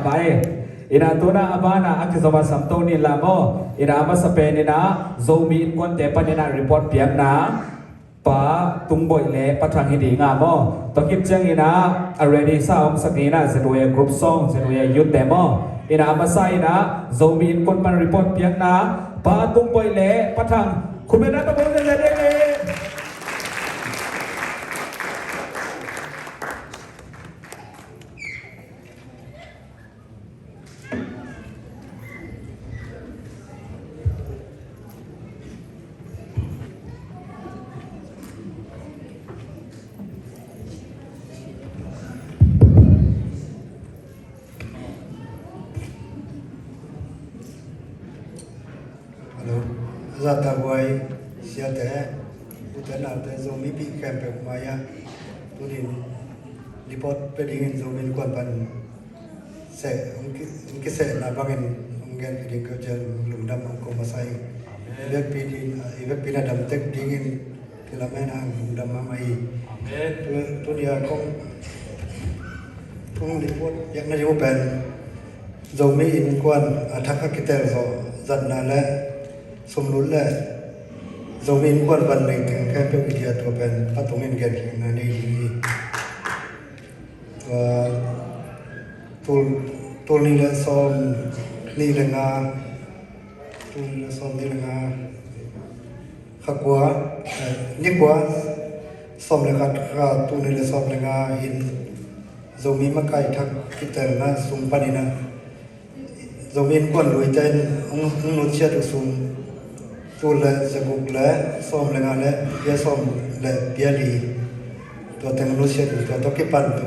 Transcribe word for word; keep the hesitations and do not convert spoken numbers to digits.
Pai. Ina tuna a bana a kizom a samto ni la maw. Ina a masa pen ina Zomi Innkuante pan ina report piakna Pa Tung Boih le Pa Thang hi ding a maw. Tua khit ciang ina a ready sa om sak ni ina Z Y A group song, Z Y A youth te maw. Ina a masa ina Zomi Innkuan pan report piakna Pa Tung Boih le Pa Thang. Khut beng na ta bawm le le le. Hello. Zahtakhuai siate, ute naute, Zomi pi khempeuh mai-ah tuni-in report pia dingin Zomi Innkuan pan seh, hong ki, hong kisehna bangin hong gen ding ka ciang lungdam hong ko masa ing. Amen. I vekpi ding, i vekpi na dam tek dingin kilamen hang lungdam mahmah hi. Amen. Tu, tuni-a kong, kong report piakna ding uh pen Zomi Innkuan a thak a kitel zawh zatna le sumlut le Zomi Innkuan van nei teng khempeuh i dia tua pen a tungin genkhiatna nei ding hi. Tua tul, tul nih le sawm nih le nga, tul nih le sawm nih le nga, kha kua, eh, ni kua, sawm le khat kha tul nih le sawm le nga in Zomi makai thak kitelna sung panin ah Zomi Innkuan luite in hong, hong nutsiat uh sung tul le zaguk le sawm le nga le pia sawm le pia li, tua teng nutsiat uh, tua tawh kipan tu